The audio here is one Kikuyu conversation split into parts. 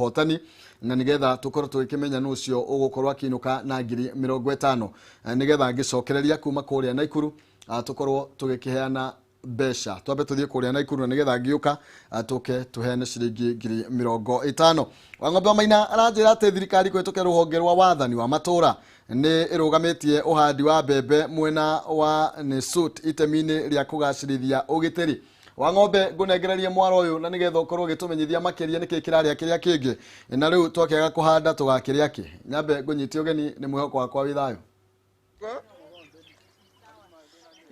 Mũhotani, na nĩgetha tũkorwo tũgĩkĩmenya nũ ũcio ũgũkorwo akĩinũka na 50,000, nĩgetha ngĩcokereria kuma kũrĩa Naikuru, tũkorwo tũgĩkĩheana mbeca. Twambe tũthiĩ kũrĩa Naikuru na nĩgetha ngĩũka, tũke tũheane ciringi 50,000. Wang'ombe wa Maina aranjĩra atĩ thirikari kũhĩtũkĩra rũhonge rwa wathani wa matũra nĩ ĩrũgamĩtie ũhandi wa mbembe mwena wa Nesut itemi-inĩ rĩa kũgacĩrithia ũgitĩri. Wa Ng'ombe, ngũnengererie mwaro ũyũ na nĩgetha ũkorwo ũgĩtũmenyithia makĩria nĩkĩ kĩrarĩa kĩrĩa kĩngĩ, na rĩu twakĩaga kũhanda tũgakĩrĩa kĩ. Nyambe ngũnyitie ũgeni, nĩ mwĩhoko wakwa wĩ thayũ.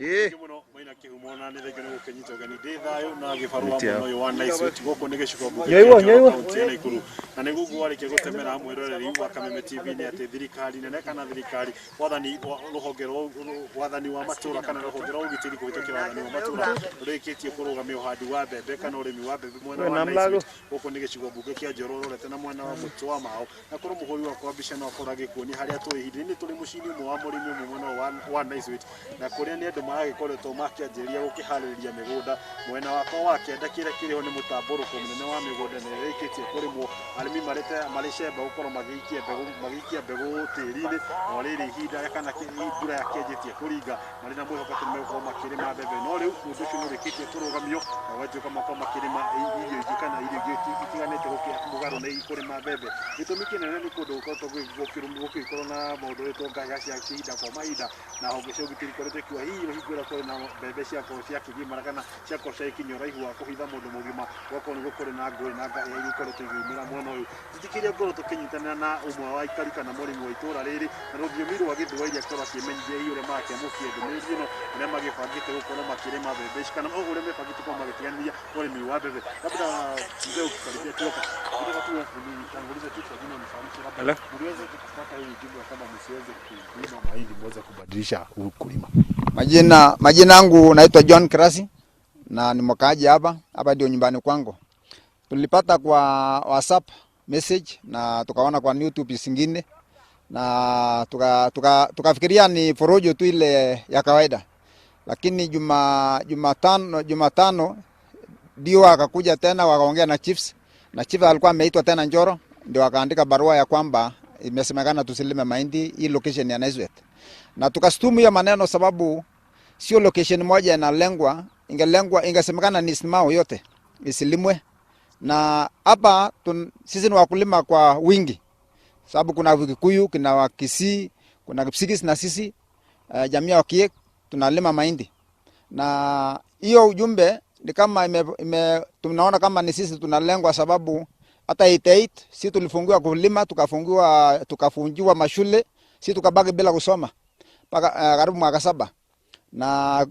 Ĩĩ. Mũno Maina kĩhumo, na nĩ thengiũ nĩ gũkĩnyita ũgeni. Ndĩ thayũ na gĩbarũa mwena ũyũ wa Naiswet, gũkũ nĩ gĩcigo mbunge Nyaigua, kĩa Njoro, nyaigua. kaunti ya Naikuru, na nĩguo warĩkia gũtemera mwĩroreri wa Kameme TV nĩ atĩ thirikari nene kana thirikari wathani wa rũhonge rwa wathani wa matũra kana rũhonge rwa ũgitĩri kũhĩtũkĩra wathani wa matũra rũrĩkĩtie kũrũgamia ũhandi wa mbembe kana ũrĩmi wa mbembe mwena wa Wĩna mlago. Naiswet. Gũkũ nĩ gĩcigo mbunge kĩa Njoro, ũrorete na mwena wa Mũtwa Mao, na korwo mũhũri wakwa mbica no akorwo agĩkuonia harĩa tũrĩ ihinda-inĩ. Tũrĩ mũciĩ-inĩ ũmwe wa mũrĩmi ũmwe mwena wa Naiswet, na kũrĩa nĩ andũ maragĩkoretwo makĩanjĩrĩria gũkĩharĩrĩria mĩgũnda. Mwena wakwa wa kĩanda kĩrĩa kĩrĩ ho nĩ mũtambũrũko mũnene wa mĩgũnda na ĩrĩkĩtie kũrĩmwo. Arĩmi marĩte marĩ cemba gũkorwo magĩikia mbegũ tĩri-inĩ o rĩrĩ ihinda kana mbura yakĩanjĩtie kũringa, marĩ na mwĩhoko atĩ nĩmegũkorwo makĩrĩma mbembe. No rĩu ũndũ ũcio nĩ ũrĩkĩtie kũrũgamio na ũgatuĩka makorwo makĩrĩma irio ingĩ kana irio ingĩ itiganĩte mũgarũ na kũrĩma mbembe. Gĩtũmi kĩnene nĩ kũndũ gũkoretwo gũgĩkorwo na maũndũ rĩtwo ngahĩha cia ihinda kwa mahinda, na honge cia ũgitĩri ikoretwo ikiuga hihi hingo ĩrĩa kũrĩ na mbembe ciakorwo ciakĩgimara kana ciakorwo ciagĩkinyia ũraihu wa kũhitha mũndũ mũgima, gwakorwo nĩguo kũrĩ na ngũĩ na ngahĩha iria ikoretwo igĩumĩra mwena ũyũ. Tũtikĩrĩa ngorwo tũkĩnyitanĩra na ũmwe wa aikari kana mũrĩmi wa itũra rĩrĩ na rũthiomi rwa Gĩthwaĩri, akorwo akĩmenyithia hihi ũrĩa marakĩamũkĩra ndũmĩrĩri ĩno, ũrĩa magĩbangĩte gũkorwo makĩrĩma mbembe ici kana ũrĩa mebangĩte gũkorwo magĩtiganĩria ũrĩmi wa mbembe. Labda mzee, ukikaribia tu hapa kidogo tu, nitangulize tu kwa jina, unifahamishe labda Hello? mliweza kupata hii ujumbe kwamba msiweze kulima mahindi, muweze kubadilisha ukulima? Majina yangu naitwa John Krasi na ni mkaaji hapa. Hapa ndio nyumbani kwangu. Tulipata kwa WhatsApp message na tukaona kwa YouTube zingine na tukafikiria ni porojo tu ile ya kawaida, lakini Jumatano ndio akakuja tena wakaongea na chiefs, na chief alikuwa ameitwa tena Njoro, ndio akaandika barua ya kwamba imesemekana tusilime mahindi hii location ya Naiswet, na tukastumu hiyo maneno sababu sio location moja inalengwa. Ingelengwa ingesemekana ni Mau yote isilimwe, na hapa sisi ni wakulima kwa wingi, sababu kuna Wakikuyu, kuna Wakisii, kuna Kipsigis na sisi jamii ya Wakiek tunalima mahindi, na hiyo ujumbe ni kama tunaona kama ni sisi tunalengwa, sababu hata 88 si tulifungiwa kulima, tukafungiwa mashule, si tukabaki bila kusoma mpaka karibu mwaka 7. Na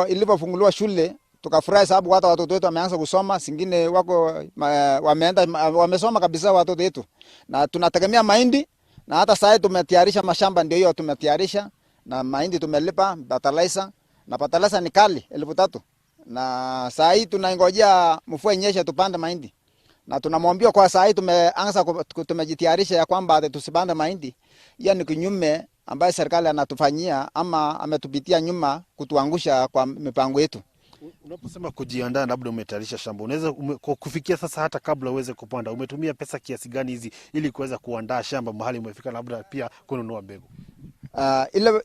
ilipofunguliwa shule tukafurahi, sababu hata watoto wetu wameanza kusoma, singine wako wameenda wamesoma kabisa watoto wetu, na tunategemea mahindi, na hata sasa tumetayarisha mashamba, ndio hiyo tumetayarisha na mahindi tumelipa fertilizer, na fertilizer ni kali 3,000, na saa hii tunaingojea mvua inyeshe tupande mahindi, na tunamwambia kwa saa hii tumeanza tumejitayarisha ya kwamba ati tusipande mahindi. Hiyo ni kinyume ambaye serikali anatufanyia ama ametupitia nyuma kutuangusha kwa mipango yetu. Unaposema kujiandaa, labda umetayarisha shamba, unaweza kwa kufikia sasa, hata kabla uweze kupanda, umetumia pesa kiasi gani hizi ili kuweza kuandaa shamba mahali umefika, labda pia kununua mbegu?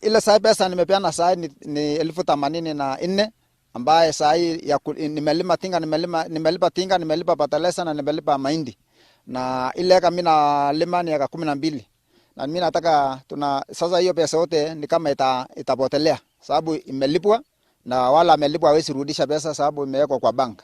Ile saa pesa nimepeana saa hii ni 84,000, ambaye saa hii nimelima tinga, nimelipa tinga, nimelipa fertilizer na nimelipa mahindi, na ile eka mimi nalima ni eka 12, na mimi nataka tuna sasa hiyo pesa yote ni kama itapotelea sababu imelipwa na wala amelipwa hawezi rudisha pesa sababu imewekwa kwa bank.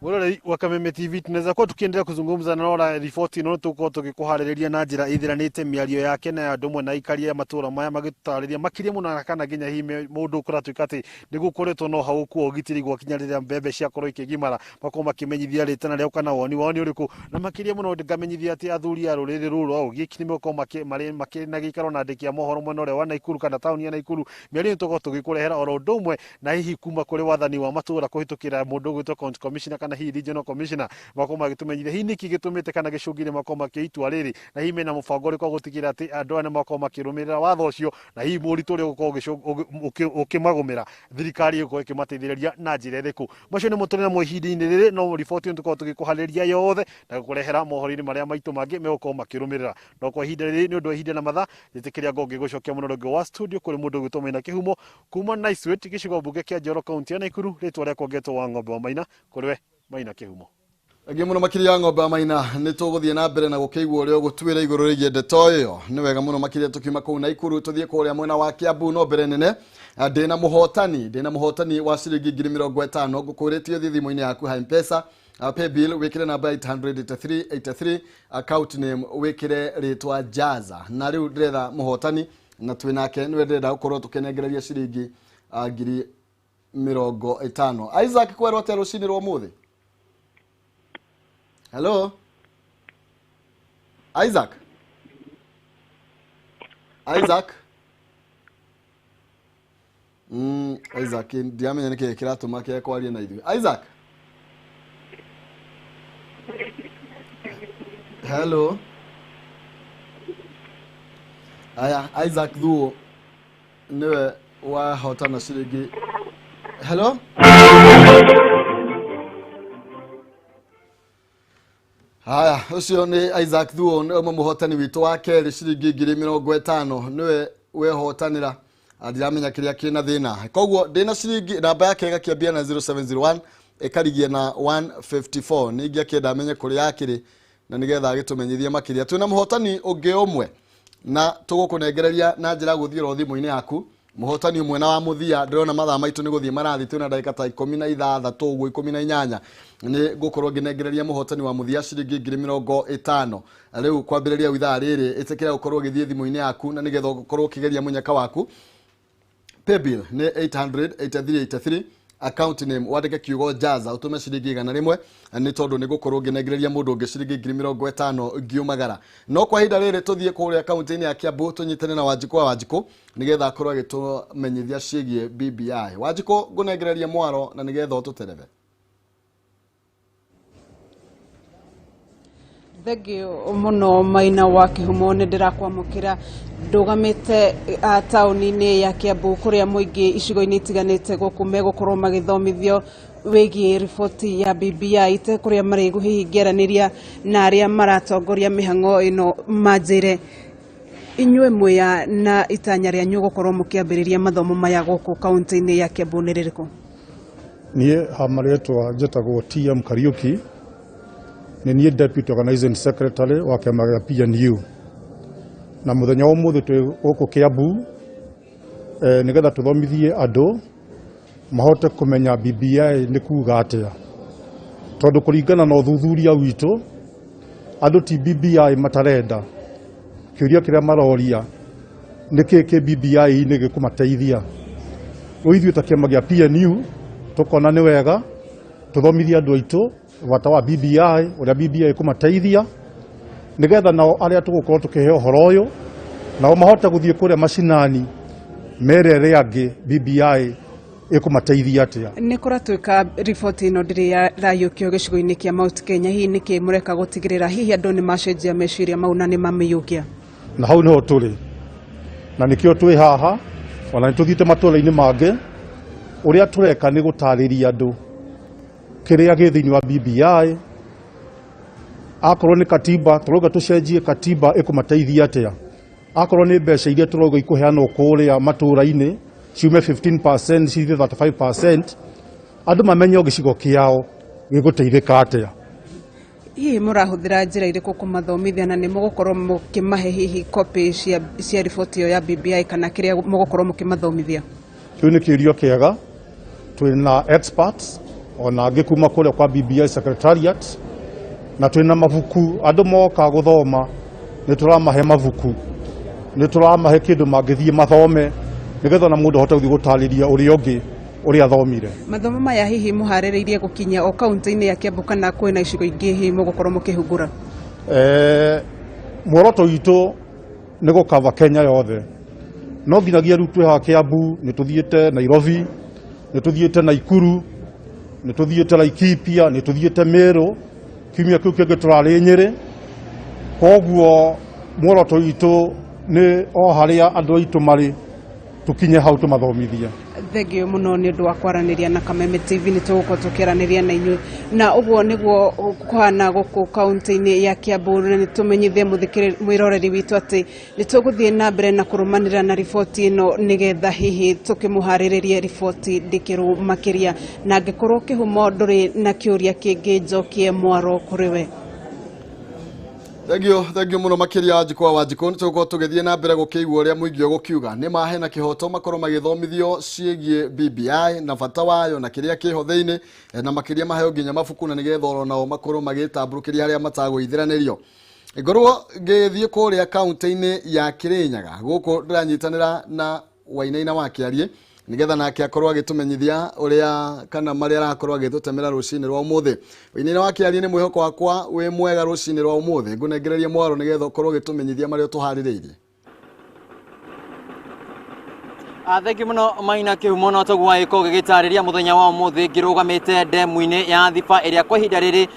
Mwiroreri wa Kameme TV, tunaweza kuwa tukiendelea kuzungumza na Nora riboti no tukorwo tugikuharĩrĩria na njĩra ithiranĩte mĩario yake na ya andũ amwe na aikari a matũra maya magĩtũtarĩria makĩria mũno na kana nginya hihi mũndũ kũratuĩka atĩ nĩ gũkoretwo no hau kuo ũgitĩri gwakinya rĩrĩa mbembe ciakorwo ikĩgimara, makorwo makĩmenyithia rĩtana rĩao kana woni wao nĩ ũrĩkũ. Na makĩria mũno ngamenyithia atĩ athuri a rũrĩrĩ rũrũ rwa Ogiek nĩ megũkorwo marĩ makĩrĩ na gĩikaro na andĩki a mohoro mwena ũrĩa wa Naikuru kana taũni ya Naikuru. Mĩario nĩ tũkorwo tũgĩkũrehera oro ũndũ ũmwe na hihi kuma kũrĩ wathani wa matũra kũhĩtũkĩra mũndũ ũgwĩtwo county commissioner kana kana hihi regional commissioner makorwo magĩtũmenyithia hihi nĩkĩ gĩtũmĩte kana gĩcũngĩrĩria makorwo makĩoya itua rĩrĩ, na hihi mena mũbango ũrĩkũ wa gũtigĩrĩra atĩ andũ aya nĩ makorwo makĩrũmĩrĩra watho ũcio, na hihi moritũ ũrĩa ũgũkorwo ũkĩmagũmĩra thirikari ĩgũkorwo ĩkĩmateithĩrĩria na njĩra ĩrĩkũ. Macio nĩmo tũrĩ namo ihinda-inĩ rĩrĩ, no riboti ĩno tũkorwo tũgĩkũharĩria yothe na gũkũrehera mohoro-inĩ marĩa maitũ mangĩ megũkorwo makĩrũmĩrĩra. No kwa ihinda rĩrĩ, nĩ ũndũ wa ihinda na mathaa, njĩtĩkĩria ngorwo ngĩgũcokia mũno rĩngĩ wa studio kũrĩ mũndũ ũgwĩtwo Maina Kĩhumo kuma Naiswet, gĩcigo mbunge kĩa Njoro, kaunti ya Naikuru. Rĩtwa rĩakwa ngetwo wa Ng'ombe wa Maina. Kũrĩ we Maina Kĩhumo. Thengiũ mũno makĩria ya Ng'ombe wa Maina. Nĩ tũgũthiĩ na mbere na gũkĩigua ũrĩa ũgũtuĩra igũrũ rĩgiĩ ndeto ĩyo. Nĩ wega mũno makĩria. Tũkiuma kũu Naikuru tũthiĩ kũrĩa mwena wa Kiambu, no mbere nene ndĩna mũhotani wa ciringi 50,000. Ngũkũrĩtie thiĩ thimũ-inĩ yaku ha Mpesa, paybill wĩkĩre namba 88383, account name wĩkĩre rĩtwa Jaza. Na rĩu ndĩretha mũhotani na twĩ nake, nĩwe ndĩrenda gũkorwo tũkĩnengereria ciringi 50,000. Isaac, kwerwo atĩa rũcinĩ rwa ũmũthĩ? Hello Isaac, Isaac. Isaac ndiamenya nĩkĩ kĩratũma kĩage kwaria na ithuĩ. Isaac, hello. Aya, Isaac Thuo nĩwe wahotana ciringi. Hello. Haya, ũcio nĩ Isaac Thuo, nĩ ũmwe mũhotani witũ wa kerĩ, ciringi 50,000 nĩwe wehotanĩra. Ndiramenya kĩrĩa kĩna thĩna. Koguo ndĩna ciringi, namba yake ĩgakĩambia na 0701 ĩkarigia na 154. Nĩ ingĩakĩenda amenye kũrĩa akĩrĩ na nĩgetha agĩtũmenyithie makĩria. Twĩna mũhotani ũngĩ ũmwe na tũgũkũnengereria na njĩra ya gũthiĩ oro thimũ-inĩ yaku. Mũhotani ũmwe na wa mũthia, ndĩrona mathaa maitũ nĩ gũthiĩ marathiĩ, twĩna ndagĩka ta 16 ũguo, 18. Nĩ ngũkorwo ngĩnengereria mũhotani wa mũthia ciringi 50,000. Rĩu kwambĩrĩria ithaa rĩrĩ, ĩtĩkĩra gũkorwo ũgĩthiĩ thimũ-inĩ yaku na nĩgetha ũkorwo ũkĩgeria mũnyaka waku. Paybill nĩ 800 8383, account name wandĩke kiugo Jaza, ũtũme ciringi 100, nĩ tondũ nĩ gũkorwo ngĩnengereria mũndũ ũngĩ ciringi 50,000 ngiumagara. No kwa ihinda rĩrĩ tũthiĩ kũrĩa kaunti-inĩ ya Kiambu, tũnyitane na Wanjikũ wa Wanjikũ nĩgetha akorwo agĩtũmenyithia ciĩgiĩ BBI. Wanjikũ, ngũnengereria mwaro na nĩgetha ũtũterebe. Thengio mũno Maina wa Kĩhumo. Nĩ ndĩrakwamũkĩra ndũgamĩte taũni-inĩ ya Kiambu, kũrĩa mũingĩ icigo-inĩ itiganĩte gũkũ megũkorwo magĩthomithio wĩgiĩ riboti ya BBI. Ite kũrĩa marĩgu hihi ngĩaranĩria na arĩa maratongoria mĩhang'o ĩno manjĩre inyuĩ mwĩya na itanya rĩanyu gũkorwo mũkĩambĩrĩria mathomo maya gũkũ kaunti-inĩ ya Kiambu nĩ rĩrĩkũ? Niĩ ha marĩtwa njĩtagwo TM Kariuki, nĩ niĩ deputy organizing secretary wa kĩama gĩa PNU, na mũthenya wa ũmũthĩ twĩ gũkũ Kiambu nĩgetha tũthomithie andũ mahote kũmenya BBI nĩ kuga atĩa, tondũ kũringana na ũthuthuria witũ andũ ti BBI matarenda. Kĩũria kĩrĩa maroria nĩ kĩĩ kĩ BBI-inĩ gĩkũmateithia. Rĩu ithuĩ ta kĩama gĩa PNU tũkona nĩ wega tũthomithie andũ aitũ bata wa BBI, ũrĩa BBI ĩkũmateithia, nĩgetha nao arĩa tũgũkorwo tũkĩhe ũhoro ũyũ nao mahote gũthiĩ kũrĩa macinani mere arĩa angĩ BBI ĩkũmateithia atĩa. Nĩ kũratuĩka riboti ĩno ndĩrĩ yarayũkio gĩcigo-inĩ kĩa Mount Kenya. Hihi nĩkĩ mũreka gũtigĩrĩra hihi andũ nĩ macenjia meciria mau na nĩ mamĩiyũkia? Na hau nĩho tũrĩ na nĩkĩo twĩ haha. Ona nĩ tũthiĩte matũũra-inĩ mangĩ. Ũrĩa tũreka nĩ gũtarĩria andũ kĩrĩa gĩ thĩinĩ wa BBI. Akorwo nĩ katiba tũrauga tũcenjie katiba, ĩkũmateithia atĩa? Akorwo nĩ mbeca iria tũrauga ikũheanwo kũrĩa matũũra-inĩ ciume 15% cithiĩ 35%, andũ mamenye o gĩcigo kĩao gĩgũteithĩka atĩa. Hihi mũrahũthĩra njĩra irĩkũ kũmathomithia, na nĩ mũgũkorwo mũkĩmahe hihi copy cia riboti ĩyo ya BBI kana kĩrĩa mũgũkorwo mũkĩmathomithia? Kĩu nĩ kĩũria kĩega. Twĩna experts ona angĩ kuma kũrĩa kwa BBI secretariat, na twĩna mabuku. Andũ moka gũthoma nĩ tũramahe mabuku, nĩ tũramahe kĩndũ mangĩthiĩ mathome nĩgetha na mũndũ ahote gũthiĩ gũtarĩria ũrĩa ũngĩ ũrĩa athomire. Mathomo maya hihi mũharĩrĩirie gũkinyia o kaunti-inĩ ya Kiambu kana kwĩna icigo ingĩ hihi mũgũkorwo mũkĩhungura? Muoroto witũ nĩ gũkava Kenya yothe, no nginyagia rĩu twĩ haha Kiambu, nĩ tũthiĩte Nairobi, nĩ tũthiĩte Naikuru. Nĩ tũthiĩte Laikipia, nĩ tũthiĩte Meru, kiumia kĩu kĩngĩ tũrarĩ Nyĩrĩ. Koguo muoroto witũ nĩ o harĩa andũ aitũ marĩ tũkinye hau tũmathomithie. Thengio muno nĩ ũndũ wa kwaranĩria na Kameme TV. Nĩ tũgũkorwo tũkĩaranĩria na inyuĩ, na ũguo nĩguo kũhana gũkũ kaunti-inĩ ya Kiambu, na nĩ tũmenyithie mwĩroreri witũ atĩ nĩ tũgũthiĩ na mbere na kũrũmanĩrĩra na riboti ĩno, nĩgetha hihi tũkĩmũharĩrĩrie riboti ndikĩru makĩria. Na angĩkorwo Kĩhumo ndũrĩ na kĩũria kĩngĩ, njokie mwaro kũrĩ we. Thengio, thengio muno makiria, Wanjikũ wa Wanjikũ. Nĩ tũgũkorwo tũgĩthiĩ na mbere gũkĩigua ũrĩa mũingĩ ũgũkiuga nĩ mahe na kĩhoto makorwo magĩthomithio ciĩgiĩ BBI na bata wayo na kĩrĩa kĩho thĩinĩ, na makĩria maheo nginya mabuku, na nĩgetha oro nao makorwo magĩtambũrũkĩria harĩa matagũithĩranĩrio. Ngorwo ngĩthiĩ kũrĩa kaunti-inĩ ya Kĩrĩnyaga, gũkũ ndĩranyitanĩra na Wainaina wa Kĩarie, nigetha nake akorwo agĩtũmenyithia ũrĩa kana marĩa arakorwo agĩtũtemera rũcinĩ rwa ũmũthĩ. Wainaina wa Kĩarie, nĩ mwĩhoko wakwa wĩ mwega rũcinĩ rwa ũmũthĩ. Ngũnengererie mwaro nĩgetha ũkorwo ũgĩtũmenyithia marĩa ũtũharĩrĩirie. Thengiũ mũno, Maina Kĩhumo. No toguo wagĩkorwo gĩgĩtarĩria, mũthenya wa ũmũthĩ ngĩrũgamĩte ndemu-inĩ ya Thiba, ĩrĩa kwa ihinda rĩrĩ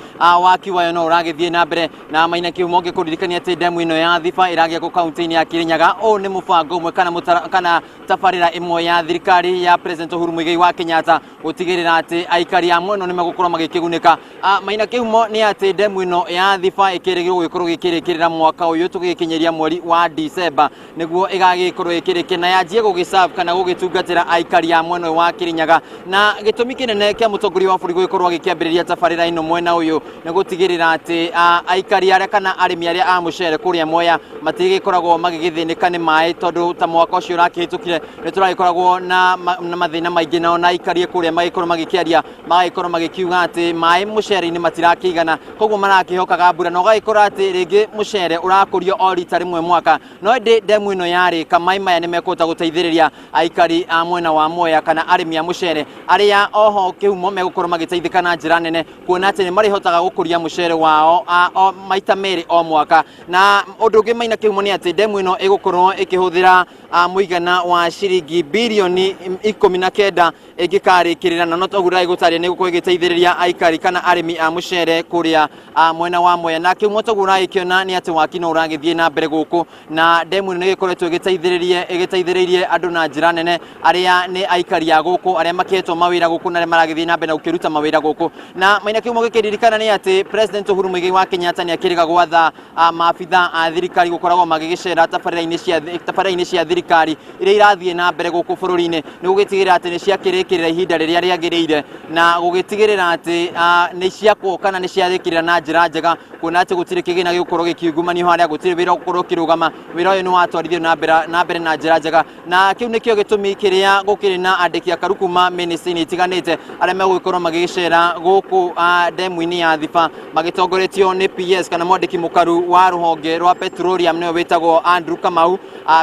waki wayo no ũragĩthiĩ na mbere. Na Maina Kĩhumo, ngĩkũririkania atĩ ndemu ĩno ya Thiba ĩragĩakwo kaunti-inĩ ya Kĩrĩnyaga. Ũũ nĩ mũbango ũmwe kana kana tabarĩra ĩmwe ya thirikari ya President Uhuru Muigai wa Kenyatta gũtigĩrĩra atĩ aikari a mwena nĩ megũkorwo magĩkĩgunĩka. Maina Kĩhumo, nĩ atĩ ndemu ĩno ya Thiba ĩkĩrĩgĩrĩrwo gũgĩkorwo gĩkĩrĩkĩrĩra mwaka ũyũ tũgĩkinyĩria mweri wa December, nĩguo ĩgagĩkorwo ĩkĩrĩkia na yanjie gũgĩserve kana gũgĩtungatĩra aikari a mwena ũyũ wa Kĩrĩnyaga. Na gĩtũmi kĩnene kĩa mũtongoria wa bũrũri gũgĩkorwo agĩkĩambĩrĩria tabarĩra ĩno mwena ũyũ nĩ gũtigĩrĩra atĩ aikari arĩa kana arĩmi arĩa a mũcere kũrĩa Mwea matigĩkoragwo magĩgĩthĩnĩka nĩ maĩ, tondũ ta mwaka ũcio ũrakĩhĩtũkire nĩ tũragĩkoragwo na mathĩna maingĩ nao, na aikari kũrĩa magĩkorwo magĩkĩaria, magagĩkorwo magĩkiuga atĩ maĩ mũcere-inĩ matirakĩigana, koguo marakĩhokaga mbura, na ũgagĩkora atĩ rĩngĩ mũcere ũrakũrio o rita rĩmwe mwaka. No ĩndĩ ndemu ĩno yarĩka, maĩ maya nĩ mekũhota gũteithĩrĩria aikari a mwena wa Mwea kana arĩmi a mũcere arĩa oho Kĩhumo megũkorwo magĩteithĩka na njĩra nene, kuona atĩ nĩ marĩhotaga gũkũria mũcere wao o maita merĩ o mwaka. Na ũndũ ũngĩ, Maina Kĩhumo, nĩ atĩ ndemu ĩno ĩgũkorwo ĩkĩhũthĩra mũigana wa ciringi birioni 19 ĩngĩkarĩkĩrĩra, na no toguo ndagĩgũtarĩria, nĩ gũkorwo ĩgĩteithĩrĩria aikari kana arĩmi a mũcere kũrĩa mwena wa Mwea. Na Kĩhumo, toguo ũragĩkĩona nĩ atĩ waki no ũragĩthiĩ na mbere gũkũ, na ndemu ĩno nĩ ĩgĩkoretwo ĩgĩteithĩrĩirie andũ na njĩra nene, arĩa nĩ aikari a gũkũ, arĩa makĩhetwo mawĩra gũkũ na arĩa maragĩthiĩ na mbere na gũkĩruta mawĩra gũkũ. Na Maina Kĩhumo, gĩkĩririkana nĩ atĩ President Uhuru Muigai wa Kenyatta nĩ akĩrĩga gwatha maabitha a thirikari gũkoragwo magĩgĩcera tabarĩra-inĩ cia thirikari iria irathiĩ na mbere gũkũ bũrũri-inĩ, nĩ gũgĩtigĩrĩra atĩ nĩ ciakĩrĩkĩrĩra ihinda rĩrĩa rĩagĩrĩire, na gũgĩtigĩrĩra atĩ nĩ ciakwo kana nĩ ciarĩkĩrĩra na njĩra njega, kuona atĩ gũtirĩ kĩgĩna gĩgũkorwo gĩkiungumanio harĩa, gũtirĩ wĩra ũgũkorwo ũkĩrũgama, wĩra ũyũ nĩ watwarithio na mbere na njĩra njega. Na kĩu nĩkĩo gĩtũmi kĩrĩa gũkĩrĩ na andĩki akaru kuma ministry-inĩ itiganĩte arĩa megũgĩkorwo magĩgĩcera gũkũ ndemu-inĩ ya Thiba, magĩtongoretio nĩ PS kana mwandĩki mũkaru wa rũhonge rwa petroleum, nĩwe wĩtagwo Andrew Kamau,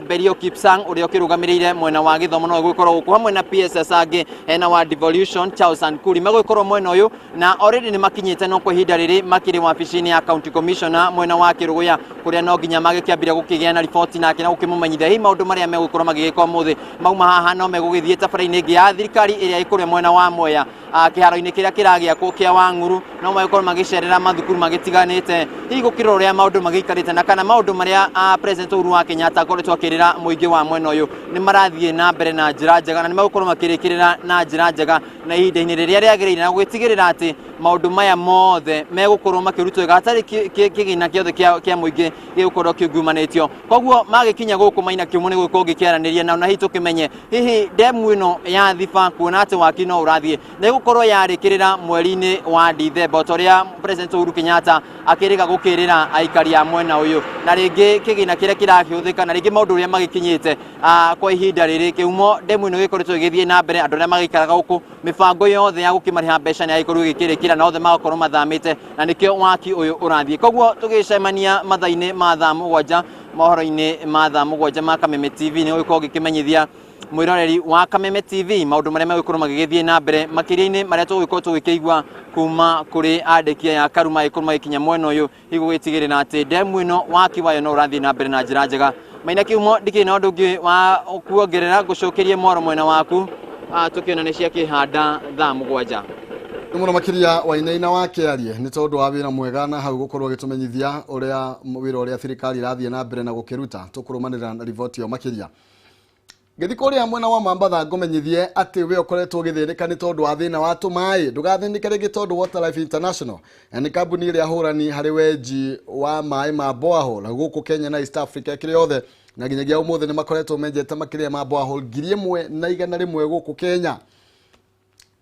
Berio Kipsang ũrĩa ũkĩrũgamĩrĩire mwena wa gĩthomo no gũgĩkorwo gũkũ, hamwe na PSS angĩ, hena wa devolution Charles Ankuri, megũgĩkorwo mwena ũyũ. Na already nĩ makinyĩte, no kwa ihinda rĩrĩ makĩrĩ wabici-inĩ ya county commissioner mwena wa Kĩrũgũya, kũrĩa no nginya magĩkĩambire gũkĩgĩa na riboti nake na gũkĩmũmenyithia hihi maũndũ marĩa megũkorwo magĩgĩka ũmũthĩ. Mauma haha no megũgĩthiĩ tabarĩra-inĩ ĩngĩ ya thirikari ĩrĩa ĩ kũrĩa mwena wa Mwea, kĩharo-inĩ kĩrĩa kĩragĩakwo kĩa Wang'uru, no magĩkorwo magĩcerera mathukuru magĩtiganĩte, hihi gũkĩrora ũrĩa maũndũ magĩikarĩte na kana maũndũ marĩa President Uhuru wa Kenyatta akoretwo akĩrĩra mũingĩ wa mwena ũyũ nĩ marathiĩ na mbere na njĩra njega, na nĩ megũkorwo makĩrĩkĩrĩra na njĩra njega na ihinda-inĩ rĩrĩa rĩagĩrĩire, na gũgĩtigĩrĩra atĩ maũndũ maya mothe megũkorwo makĩrutwo wega hatarĩ kĩgĩna gĩothe kĩa mũingĩ gĩgũkorwo kĩungumanĩtio. Koguo magĩkinya gũkũ, Maina Kĩhumo, nĩ gũgĩkorwo ngĩkĩaranĩria nao, na hihi tũkĩmenye hihi ndemu ĩno ya Thiba, kuona atĩ waki no ũrathiĩ, nĩ gũkorwo yarĩkĩrĩra mweri-inĩ wa Dithemba o ta ũrĩa President Uhuru Kenyatta akĩrĩga gũkĩrĩra aikari a mwena ũyũ, na rĩngĩ kĩgĩna kĩrĩa kĩrakĩhũthĩka na rĩngĩ maũndũ ũrĩa magĩkinyĩte kwa ihinda rĩrĩ. Kĩhumo, ndemu ĩno ĩgĩkoretwo ĩgĩthiĩ na mbere, andũ arĩa magĩikaraga gũkũ mĩbango yothe ya gũkĩmarĩha mbeca nĩ yagĩkorirwo ĩgĩkĩrĩkĩra, na othe magakorwo mathamĩte, na nĩkĩo waki ũyũ ũrathiĩ. Koguo tũgĩcemania mathaa-inĩ ma thaa 7, mohoro-inĩ ma thaa 7 ma Kameme TV, nĩ gũgĩkorwo gĩkĩmenyithia mwĩroreri wa Kameme TV maũndũ marĩa megũkorwo magĩgĩthiĩ na mbere, makĩria-inĩ marĩa tũgũgĩkorwo tũgĩkĩigua kuma kũrĩ andĩki aya akaru magĩkorwo magĩkinya mwena ũyũ, hihi gũgĩtigĩrĩra atĩ ndemu ĩno waki wayo no ũrathiĩ na mbere na njĩra njega. Maina Kĩhumo, ndikĩrĩ na ũndũ ũngĩ wa kuongerera, ngũcokerie mwaro mwena waku. Tũkĩona nĩ ciakĩhanda thaa 7. Muno makiria Wainaina wa Kĩarie nĩ tondũ wa wĩra mwega na hau gũkorwo agĩtũmenyithia ũrĩa wĩra ũrĩa thirikari ĩrathiĩ na mbere na gũkĩruta. Tũkũrũmanĩrĩra na riboti ĩyo makĩria. Ngĩthiĩ kũrĩa mwena wa Mambatha ngũmenyithie atĩ we ũkoretwo ũgĩthĩnĩka nĩ tondũ wa thĩna wa tũmaĩ, ndũgathĩnĩke rĩngĩ tondũ Water Life International nĩ kambuni ĩrĩa hũrani harĩ wenji wa maĩ ma borehole gũkũ Kenya na East Africa ĩkĩrĩ yothe, na nginyagia ũmũthĩ nĩ makoretwo menjete makĩria ma borehole 1100 gũkũ Kenya.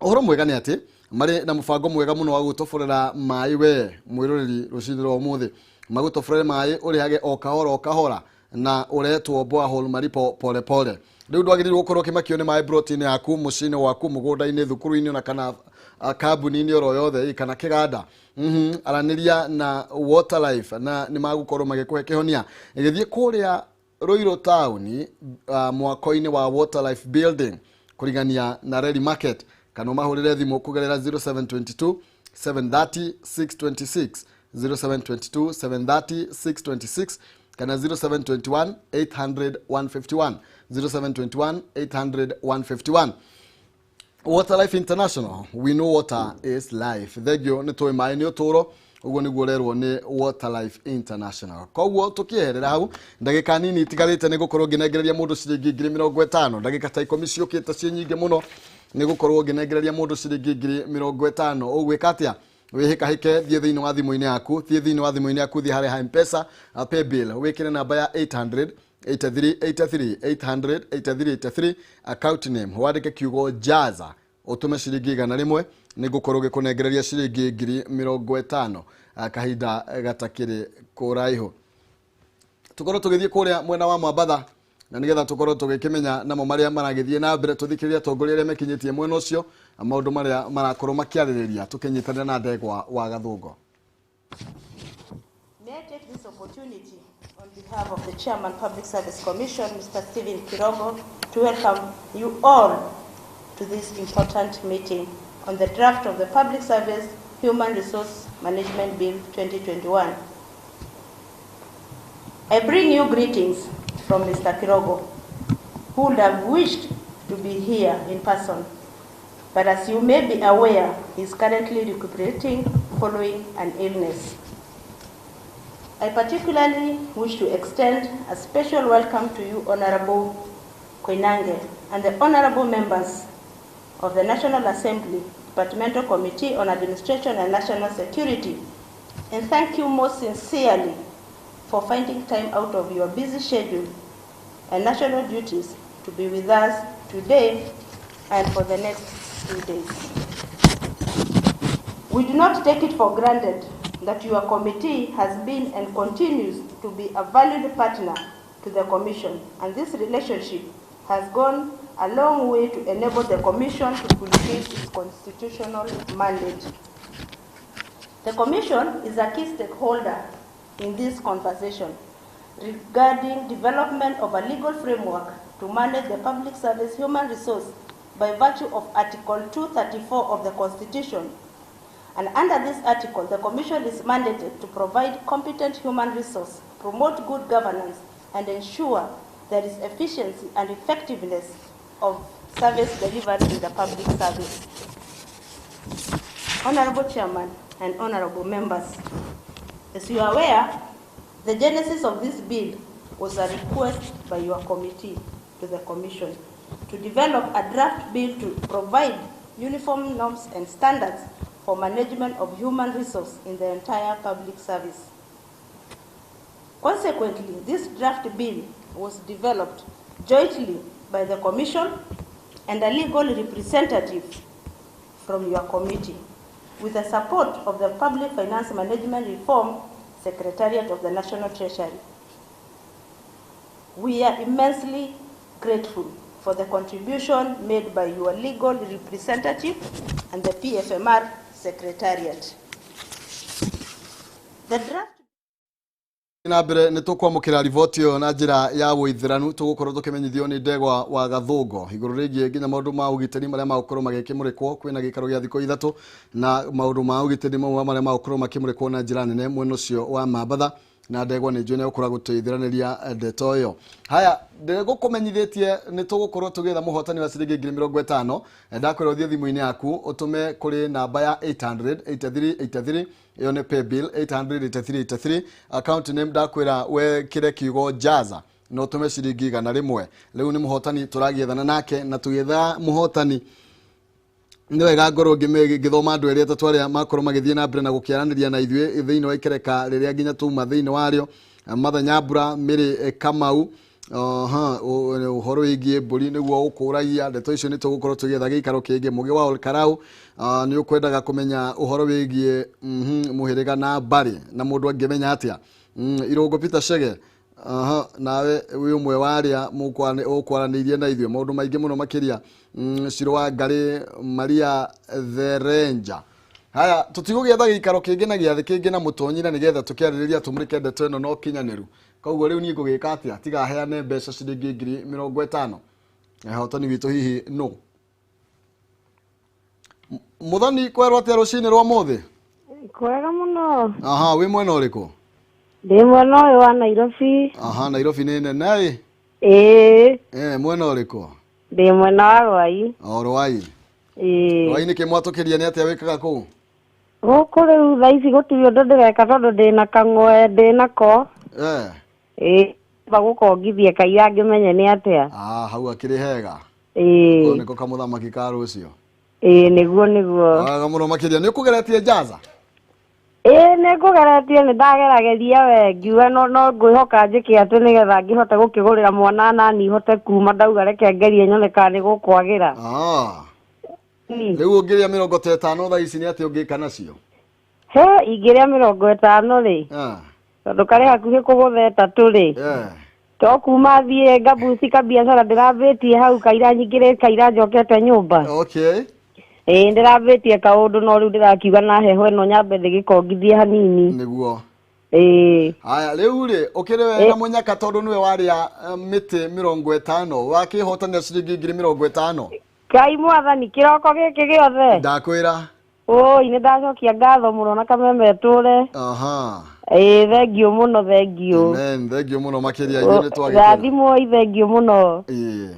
Ũhoro mwega nĩ atĩ marĩ na mũbango mwega mũno wa gũtoborera maĩ we mwĩroreri rũcinĩ rwa ũmũthĩ, magũtoborere maĩ ũrĩhage o kahora o kahora na ũretwo borehole malipo pole pole. Rĩu ndwagĩrĩirwo gũkorwo ũkĩmakio nĩ maĩ broti-inĩ yaku, mũciĩ-inĩ waku, mũgũnda-inĩ, thukuru-inĩ ona kana kambuni-inĩ oro yothe kana kĩganda. Aranĩria na Water Life na nĩ magũkorwo magĩkũhe kĩhonia. Gĩthiĩ kũrĩa Ruiru taũni, mwako-inĩ wa Water Life Building kũrigania na Reli Market, kana ũmahũrĩre thimũ kũgerera 0722 730 626, 0722 730 626 kana 0721 800 151, 0721 800 151. Water Life International, we know water is life. Thengio nĩ tũĩ maĩ nĩ ũtũro, ũguo nĩguo ũrerwo nĩ Water Life International. Koguo tũkĩeherera hau ndagĩka nini itigarĩte nĩ gũkorwo ngĩnengereria mũndũ ciringi 50,000, ndagĩka ta 10 ciũkĩte ciĩ nyingĩ mũno nĩ gũkorwo ngĩnengereria mũndũ ciringi 50,000. Ũgwĩka atĩa? Wĩhĩkahĩke, thiĩ thĩinĩ wa thimũ-inĩ yaku, thiĩ thĩinĩ wa thimũ-inĩ yaku, thiĩ harĩa ha M-Pesa, pay bill, wĩkĩre namba ya 800 83 83 800 83 83, account name wandĩke kiugo Jaza, ũtũme ciringi 100, nĩ ngũkorwo ngĩkũnengereria ciringi 50,000 kahinda gatakĩrĩ kũraihu. Tũkorwo tũgĩthiĩ kũrĩa mwena wa Mwambatha na nĩgetha tũkorwo tũgĩkĩmenya namo marĩa maragĩthiĩ na mbere, tũthikĩrĩrie atongoria arĩa mekinyĩtie mwena ũcio na maũndũ marĩa marakorwo makĩarĩrĩria, tũkĩnyitanĩra na Ndegwa wa Gathũngo. May I take this opportunity on behalf of the Chairman, Public Service Commission, Mr. Stephen Kirogo, to welcome you all to this important meeting on the draft of the Public Service Human Resource Management Bill 2021. I bring you greetings from Mr. Kirogo, who would have wished to be here in person, but as you may be aware, he is currently recuperating following an illness. I particularly wish to extend a special welcome to you, Honorable Koinange, and the honorable members of the National Assembly, Departmental Committee on Administration and National Security, and thank you most sincerely for finding time out of your busy schedule and national duties to be with us today and for the next 2 days. We do not take it for granted that your committee has been and continues to be a valued partner to the Commission, and this relationship has gone a long way to enable the Commission to fulfill its constitutional mandate. The Commission is a key stakeholder in this conversation regarding development of a legal framework to manage the public service human resource by virtue of Article 234 of the Constitution. And under this article, the Commission is mandated to provide competent human resource, promote good governance, and ensure there is efficiency and effectiveness of service delivered in the public service. Honorable Chairman and honorable members, as you are aware, the genesis of this bill was a request by your committee to the Commission to develop a draft bill to provide uniform norms and standards for management of human resource in the entire public service. Consequently, this draft bill was developed jointly by the Commission and a legal representative from your committee, with the support of the Public Finance Management Reform Secretariat of the National Treasury. We are immensely grateful for the contribution made by your legal representative and the PFMR Secretariat. The draft na mbere nĩ tũkwamũkĩra riboti ĩyo na njĩra ya ũithĩranu, tũgũkorwo tũkĩmenyithio nĩ Ndegwa wa Gathũngo igũrũ rĩgiĩ nginya maũndũ ma ũgitĩri marĩa magũkorwo magĩkĩmũrĩkwo. Kwĩna gĩikaro gĩa thikũ 3 na maũndũ ma ũgitĩri mamwe marĩa magũkorwo makĩmũrĩkwo na njĩra nene mwena ũcio wa Mambatha. Na ndegwa nĩ njũĩ nĩ egũkorwo agũteithĩranĩria ndeto ĩyo. Haya, ndĩgũkũmenyithĩtie nĩ tũgũkorwo tũgĩetha mũhotani wa ciringi 50,000. Ndakwĩra ũthiĩ thimũ-inĩ yaku ũtũme kũrĩ namba ya 800 83 83, ĩyo nĩ paybill 800 83 83. Account name ndakwĩra wekĩre kiugo jaza na ũtũme ciringi 100. Rĩu nĩ mũhotani tũragĩethana nake, na tũgĩetha mũhotani nĩ wega ngorwo ngĩthoma andũ erĩ atatũ arĩa makorwo magĩthiĩ na mbere na gũkĩaranĩria na ithuĩ thĩinĩ wa ikereka rĩrĩa nginya tuma thĩinĩ warĩo. Matha Nyambura, Mĩrĩ Kamau, aha, ũhoro wĩgiĩ mbũri nĩguo ũkũragia ndeto icio, nĩ tũgũkorwo tũgĩetha gĩikaro kĩngĩ. Mũgĩ wa Olkarau, nĩ ũkwendaga kũmenya ũhoro wĩgiĩ mũhĩrĩga na mbarĩ na mũndũ angĩmenya atĩa. Irũngũ Peter Chege, aha, nawe wĩ ũmwe wa arĩa ũkwaranĩirie na ithuĩ maũndũ maingĩ mũno makĩria. Ciro wa Ngarĩ, Maria Therenja. Haya, tũtigũgĩetha gĩikaro kĩngĩ na gĩathĩ kĩngĩ na mũtonyi na nĩgetha tũkĩarĩrĩria tũmũrĩke ndeto ĩno na ũkinyanĩru. Koguo rĩu niĩ ngũgĩka atĩa tiga heane mbeca ciringi 50,000? Hotani witũ hihi nũ? Mũthoni, kwerwo atĩa rũcinĩ rwa mũthĩ? Kwega mũno. Aha, wĩ mwena ũrĩkũ? Ndĩ mwena ũyũ wa Nairobi. Aha, Nairobi nĩ nene ĩ. Ĩĩ. Eh, mwena ũrĩkũ? Ndĩ mwena wa Rwai. O Rwai? Ĩĩ. Rwai nĩkĩ mwatũkĩria, nĩ atĩa wĩkaga kũu? Gũkũ rĩu thaa ici gũtirĩ ũndũ ndĩreka tondũ ndĩna kang'oe ndĩ nako. Ĩĩ, amba gũkongithia kaira ngĩmenye nĩ atĩa. Ah, hau akĩrĩ hega. Ĩĩ. Kau nĩko kamũthamaki ka rũciũ. Ĩĩ, nĩguo nĩguo. Wega mũno makĩria. Nĩ ũkũgeretie njaza? Ĩĩ, nĩ ngũgeretie, nĩ ndagerageria we ngiuga no ngwĩhoka njĩke atĩ nĩgetha ngĩhote gũkĩgũrĩra mwana nani hote kuma, ndauga reke ngerie nyone kana nĩ gũkwagĩra. Ah. Rĩu ũngĩrĩa 50 thaa ici nĩ atĩa ũngĩka nacio? He, ingĩrĩa 50 rĩ, tondũ karĩ hakuhĩ kũgũtha 3 rĩ, to kuma thiĩ ngabuci kabiacara ndĩrambĩtie hau kaira nyingĩrĩ kaira njokete nyũmba. Ĩĩ, ndĩrambĩtie kaũndũ no rĩu ndĩrakiuga na heho ĩno nyambe ndĩgĩkongithie hanini. Nĩguo. Ĩĩ. Haya, rĩu rĩ ũkĩrĩ we na mũnyaka tondũ nĩwe warĩa mĩtĩ 50 wakĩhotanĩra ciringi 50,000. Ngai mwathani, kĩroko gĩkĩ gĩothe. Ndakwĩra. Ũi, nĩ ndacokia ngatho mũno na kameme tũre. Ĩĩ, thengiũ mũno, thengiũ. Amen, thengiũ mũno makĩria, ithuĩ nĩ twagĩkena. Rathimwo, thengiũ mũno. Ĩĩ.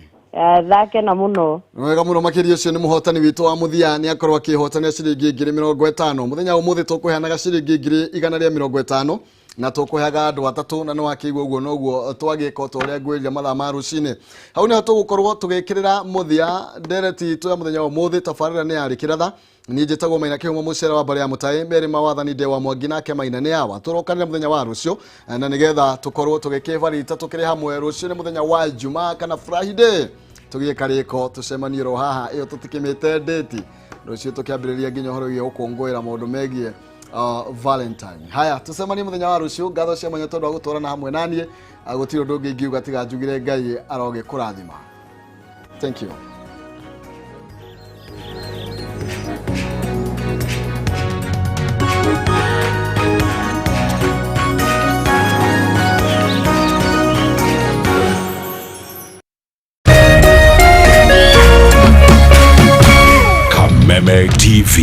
Ndakena mũno. Wega mũno makĩria, ũcio nĩ mũhotani witũ wa mũthia, nĩ akorwo akĩhotanĩra ciringi 50,000. Mũthenya wa ũmũthĩ tũkũheanaga ciringi 150,000 na tũkũheaga andũ atatũ, na nĩ wakĩigua ũguo noguo twagĩka ta ũrĩa ngwĩrire mathaa ma rũcinĩ. Hau nĩho tũgũkorwo tũgĩkĩrĩra mũthia ndereti itũ ya mũthenya wa ũmũthĩ. Tabarĩra nĩ yarĩ kĩratha. Niĩ njĩtagwo Maina Kĩhumo, mũcere wa mbarĩ ya mũtaĩ merĩ mawathani nde wa Mwangi nake Maina nĩ awa. Tũrokanĩre mũthenya wa rũciũ na nĩgetha tũkorwo tũgĩkĩbarita tũkĩrĩ hamwe. Rũciũ nĩ mũthenya wa Ijumaa kana Friday, tũgĩe karĩko tũcemanie ro haha, ĩyo tũtikĩmĩte ndĩti. Rũciũ tũkĩambĩrĩria nginya ũhoro wĩgiĩ gũkũngũĩra maũndũ megiĩ Valentine. Haya, tũcemanie mũthenya wa rũciũ. Ngatho cia mwanya tondũ wa gũtwarana hamwe naniĩ. Gũtirĩ ũndũ ũngĩ ingiuga tiga njugire Ngai arogĩkũrathima. Thank you. Kameme TV.